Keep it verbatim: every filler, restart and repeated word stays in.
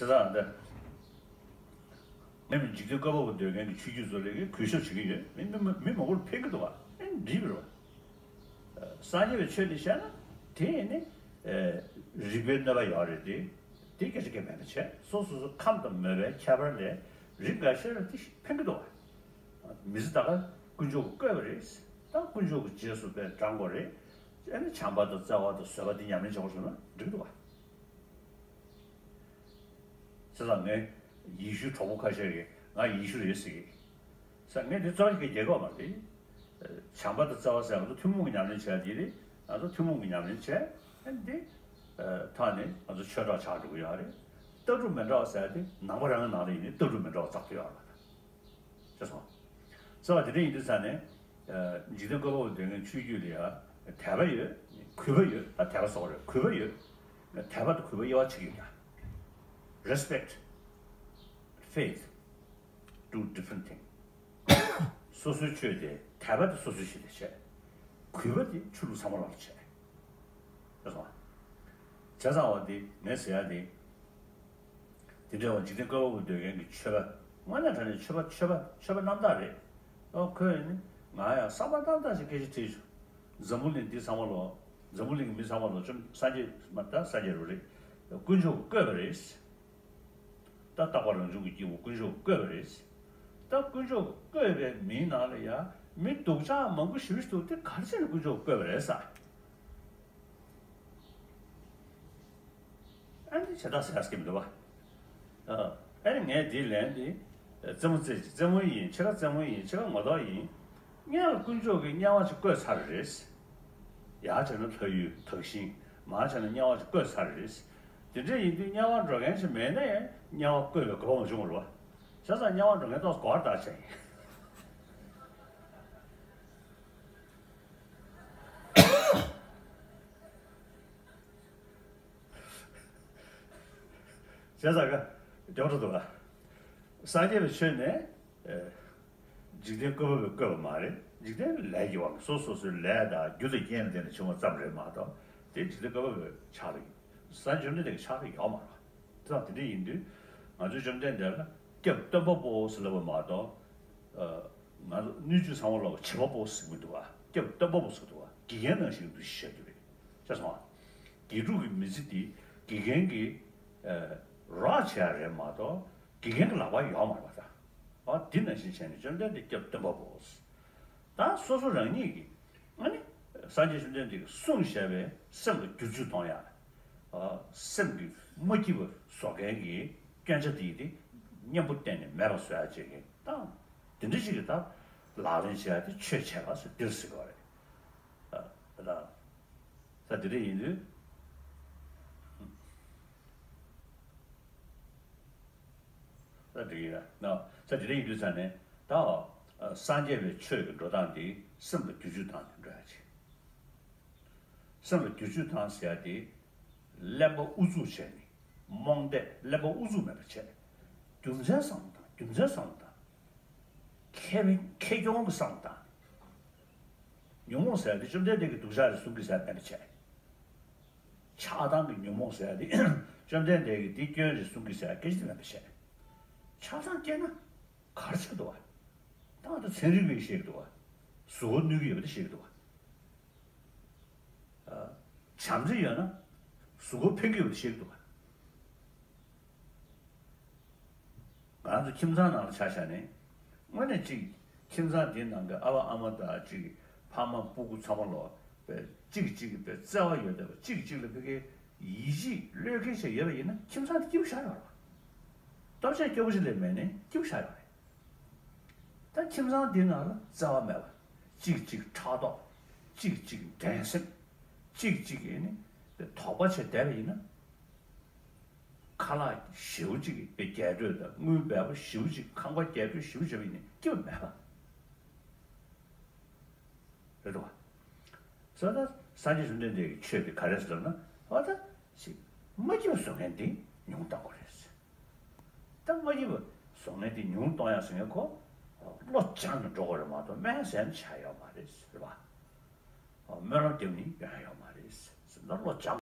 དེ་དང་འདི། ངས་མི་འཇིག་རྟེན་བཀོད་པ་པོ་འདོད་མཁན་གྱི་ཆོས་བརྒྱུད་ཚོ་ལས་ཀའི་གུས་ཞབས་བྱེད་ཀྱི་ཡོད། མི་མི་མི་མང་པོར་ཕན་གྱི་འདུག་བ། ཨེ་འགྲིག་གི་རེད་བ། སངས་རྒྱས་པའི་ཆོས་འདི་བཤད་ན་དེ་ནི་རིག་པའི་གནོད་པ་ཡོད་རེད་དེ། དེ་སྐད་ཆ་སྐད་མེད་པ་བྱས། སོ་སོ་སོ་ཁམས་དང་མོས་པའི་ཁྱད་པར་ལས་རིགས་འགའ་ཤས་ལ་དེ་ཕན་གྱི་འདུག་བ། མི་ཚེ་ད་ག་དཀོན་མཆོག་གིས་བཀོད་པ་རེད། ད་དཀོན་མཆོག་གི་རྗེས་སུ་དཔེ་འབྲང་དགོས་རེད། ཨེ་ནི་བྱམས་པ་དང་བརྩེ་བ་དང་བཟོད་པ་འདི་ཉམས་ལེན་བྱེད་དགོས་བྱུང་ན་འགྲིག་གི་འདུག་བ། བྱས་ཙང་ངས་ཡེ་ཤུའི་གྲོགས་པོ་ཁ་ཤས་ཀྱིས་ང་ཡེ་ཤུ་རེད་ཟེར་གི། ས་ངས་འདི་རྩ་བ་ཞིག་གི་རྒྱལ་ཁབ་མ་རེད། བྱམས་པ་དང་བརྩེ་བ་ཟེར་ང་ཚོ་ཐུན་མོང་གི་ཉམས་ལེན་བྱས་དེ་རེད། ང་ཚོ་ཐུན་མོང་གི་ཉམས་ལེན་བྱས། ཨ་འདི་ཐོག་ནས་ང་ཚོ་ཆོས་གྲོགས་ཆགས་འགྲོ་གི་ཡོད་རེད། ལྟ་གྲུབ་མི་འདྲ་བ་ཟེར་དེ་ནང་པ་རང་གི་ནང་ལ་ཡིན་ནའི་ལྟ་གྲུབ་མི་འདྲ་བ་རྩ་བ་ཡོད་རེད། ཤེས་སོང་། རྩ་བ་དེ་འདྲ་ཡིན་དུས་ཙང་ནས། འཇིག་རྟེན་བཀོད་པ་པོ་འདོད་མཁན་ཆོས་བརྒྱུད་ལ་ཡང་དད་པ་ཡོད། གུས་པ་ཡོད། ད་དད་པ་སོགས་རེད། གུས་པ་ཡོད། དད་པ་དང་གུས་པ་དབྱེ་བ་ཕྱེ་གི་ཡོད་ཀྱང་། Respect, faith, two different thing. སོ་སོའི་ཆོས་དེ་དད་པ་དེ་སོ་སོའི་ཆོས་དེ་བྱས། གུས་པ་དེ་ཆོས་ལུགས་ཚང་མ་ལ་བྱས། ཤེས་སོང་། བྱས་ཙང་བ་འདི་ངས་ཟེར་ཡ་འདི། དེ་འདྲ་བ་འཇིག་རྟེན་བཀོད་པ་པོ་འདོད་མཁན་གྱི་ཆོས་པ། དངོས་གནས་དྲང་གནས་ཆོས་པ་ཆོས་པ་ཆོས་པ་རྣམ་དག་རེད། ཨོ་ཁོས་ནི་ང་ཡང་བསམ་པ་རྣམ་དག་ཅིག་སྐད་ཆ་དྲིས་བྱུང་། འཛམ་བུ་གླིང་འདི་ཚང་མ་ལོ། འཛམ་བུ་གླིང་གི་མི་ཚང་མ་ལོ་བཅོམ་སངས་རྒྱས་མ་ད་སངས་རྒྱས་རུ་རེད། དཀོན་མཆོག་གིས་བཀོད་པ་རེད། ད་རྟག་པ་རང་བྱུང་གི་སྐྱེས་བུ་དཀོན་མཆོག་གིས་བཀོད་པ་རེད། ད་དཀོན་མཆོག་གིས་བཀོད་པའི་མིའི་ནང་ལ་ཡང་མི་སྡུག་ཅག་མང་པོ་ཞེ་པོ་ཞིག་འདུག་དེ་ག་རེ་བྱས་ནས་དཀོན་མཆོག་གིས་བཀོད་པ་རེད་ས། ཨ་ནི་བྱེད་སྟངས་ཟེར་ཡག་མི་འདུག་བ། ཨ་ནི་ངས་འདིའི་ལན་འདི། རྩེད་མོ་རྩེ་རྩེད་མོ་ཡིན་ཕྱེད་ཀ་རྩེད་མོ་ཡིན་ཕྱེད་ཀ་ངོ་ཐོག་ཡིན། སྔོན་ལ་དཀོན་མཆོག་གིས་དམྱལ་བ་ཅིག་བཀོད་ཚར་རེད། ཡར་བྱས་ན་ལྷ་ཡུལ་དག་ཞིང་། མར་བྱས་ན་དམྱལ་བ་ཅིག་བཀོད་ཚར་རེད། དེ་འདྲ་ཡིན་དུས་དམྱལ་བར་འགྲོ་མཁན་ཞིག་མེད་ན་ཡང་དམྱལ་བ་བཀོད་པའི་གོ་བ་མ་བྱུང་བ་རེད་བ། བྱས་ཙང་དམྱལ་བར་འགྲོ་མཁན་ཏོག་ཙམ་གོ་བར་བརྡ་ཆད་ཡིན། བྱས་ཙང་ཀ་རྒྱབ་འགྲོ་འདུག་ག་སངས་རྒྱས་པའི་ཆོས་ནས། འཇིག་རྟེན་བཀོད་པ་པོས་བཀོད་པ་མ་རེད། འཇིག་རྟེན་ལས་ཀྱི་དབང་གིས་སོ་སོ་སོའི་ལས་དང་རྒྱུ་དང་རྐྱེན་ལ་བརྟེན་ནས་བྱུང་བ་ཙམ་རེད་མ་གཏོགས་དེ་འཇིག་རྟེན་བཀོད་པ་པོའི་ཕྱག་ལ་ཡོད། སངས་རྒྱས་བཅོམ་ལྡན་འདས་ཀྱི་ཕྱག་ལ་ཡོད་མ་རེད། དེ་དང་དེ་འདྲ་ཡིན་དུས་ང་ཚོས་བཅོམ་ལྡན་འདས་ལ་སྐྱབས་སྟོན་པ་པོ་ཟེར་ལབ་པ་མ་གཏོགས། ང་ཚོ་སྣོད་བཅུད་ཚང་མ་ལ་བྱེད་པ་པོ་ཟེར་གྱི་མི་འདུག་ག་སྐྱབས་སྟོན་པ་པོ་ཟེར་གྱི་འདུག་ག་དགེ་རྒན་ནང་བཞིན་གྱི་འདུ་ཤེས་བྱ་རྒྱུ་རེད། ཤེས་སོང་ཨ། དགེ་ཕྲུག་གི་མི་ཚེ་འདི་དགེ་རྒན་གྱིས་རོགས་བྱས་རེད་མ་གཏོགས་དགེ་རྒན་གྱི་ལག་པར་ཡོད་མ་རེད་པ་ད། ཨ་འདི་ནང་བཞིན་བྱས་ནས་བཅོམ་ལྡན་འདས་སྐྱབས་སྟོན་པ་པོ། ད་སོ་སོ་རང་ཉིད་ཀྱིས་ཨ་ནི་སངས་རྒྱས་བཅོམ་ལྡན་འདས་ཀྱིས་གསུངས་བཞག་པའི་སེམས་ལ་བསྒྱུར་བཅོས་གཏོང་ཡ། སེམས་ཀྱི་མ་སྐྱིད་པ་བཟོ་མཁན་གྱི་སྐྱོན་ཆ་དེ་དེ་གཉེན་པོ་གཏན་ནས་མེད་པ་བཟོ་ཡ་བྱེད་མཁན་དང་། དེ་འདྲ་ཞིག་གིས་ད་ལག་ལེན་བྱེད་ཡ་དེ་ཆོས་བྱེད་པ་ཟེར་འདིར་ཟེར་གྱི་ཡོད་རེད། ད་ད་དེ་འདྲ་ཡིན་དུས། ད་འགྲིག་ཡིན་ན། ད་དེ་འདྲ་ཡིན་དུས་ཙང་ནས་ད་སངས་རྒྱས་པའི་ཆོས་ཀྱི་འགྲོ་སྟངས་འདི་སེམས་ལ་བསྒྱུར་བཅོས་བཏང་ནས་འགྲོ་ཡ་ཆེ། སེམས་ལ་བསྒྱུར་བཅོས་བཏང་ཟེར་ཡ་དེ་གླེན་པ་ཨུ་ཚུགས་བྱས་ནས་རྨོངས་དད་གླེན་པ་ཨུ་ཚུགས་མེད་པ་བྱས། རྒྱུ་མཚན་བསམ་བློ་བཏང་རྒྱུ་མཚན་བསམ་བློ་བཏང་། ཁེ་ཕན་ཁེ་གྱོང་གི་བསམ་བློ་བཏང་། ཉོན་མོངས་ཟེར་ཡ་དེ་བཅོམ་ལྡན་འདས་ཀྱིས་སྡུག་ཅག་རེད་གསུང་གི་ཟེར་མེད་པ་བྱས། ཆགས་སྡང་གི་ཉོན་མོངས་ཟེར་ཡ་དེ་བཅོམ་ལྡན་འདས་ཀྱིས་འདི་སྐྱོན་རེད་གསུང་གི་ཟེར་ཡ་སྐད་ཆ་དེ་མེད་པ་བྱས། ཆགས་སྡང་སྐྱེས་ན་ག་རེ་བྱེད་ཀྱི་འདུག་བ། ད་ང་ཚོ་ཚན་རིག་པས་བཤད་ཀྱི་འདུག་བ། གཟུགས་པོ་གནོད་ཀྱི་ཡོད་པ་དེ་བཤད་ཀྱི་འདུག་བ། བྱམས་བརྩེ་ཡོད་ན་གཟུགས་པོ་ཕན་གྱི་ཡོད་པ་དེ་བཤད་ཀྱི་འདུག་བ། ང་ཚོ་ཁྱིམ་ཚང་ནང་ལ་ཆ་བཞག་ནས་དངོས་གནས་གཅིག་ཁྱིམ་ཚང་འདིའི་ནང་གི་ཨ་ཕ་ཨ་མ་དང་གཅིག་ཕ་མ་སྤུ་གུ་ཚང་མ་ལོ་པའི་གཅིག་གཅིག་གི་པའི་བརྩེ་བ་ཡོད་བསྡད་པ་གཅིག་གཅིག་ལ་ཕ་གིའི་ཡིད་ཆེས་བློས་འགེལ་བྱས་ཡོད་པ་ཡིན་ན་ཁྱིམ་ཚང་དེ་སྐྱིད་པོ་ཞེ་དྲག་ཡོད་རེད། སྟོབས་ཆེན་སྐྱོ་པོ་ཞིག་ལས་མེད་ནས་སྐྱིད་པོ་ཞེ་དྲག་ཡོད་རེད། ད་ཁྱིམ་ཚང་འདི་ནང་ལ་བརྩེ་བ་མེད་པ། གཅིག་གཅིག་ཕྲག་དོག་གཅིག་གཅིག་འགྲན་སེམས། གཅིག་གཅིག་ཡིན་ནི་དོགས་པ་བྱས་བསྡད་པ་ཡིན་ན། ཁ་ལག་ཞེ་པོ་གཅིག་པའི་རྒྱས་སྤྲོས་དང་དངུལ་འབེལ་པོ་ཞེ་པོ་གཅིག་ཁང་པ་རྒྱས་སྤྲོས་ཞེ་པོ་བྱས་པ་ཡིན་ནི་སྐྱིད་པ་མེད་པ། རེད་དོ། ས་ད་སངས་རྒྱས་བཅོམ་ལྡན་འདས་ཀྱི་ཆོས་དེ་ག་རེ་ཟེར་ན་ཨ་ད་ཅིག་མ་སྐྱིད་པ་བཟོ་མཁན་དེ་ཉུང་བཏང་དགོས་རེད། ད་མ་སྐྱིད་པ་བཟོ་མཁན་དེ་ཉུང་གཏོང་ཡག་ཟེར་མཁན་ཁོ། བློ་སྦྱངས་ནས་འགྲོ་དགོས་རེད་མ་གཏོགས་སྨན་ཟས་ནས་བྱ་ཡོད་མ་རེད་ཟེར་བ། སྨོན་ལམ་བརྒྱབ་ནས་ཡོང་ཡག་ཡོད་མ་རེད་ཟེར་ན་བློ་སྦྱངས་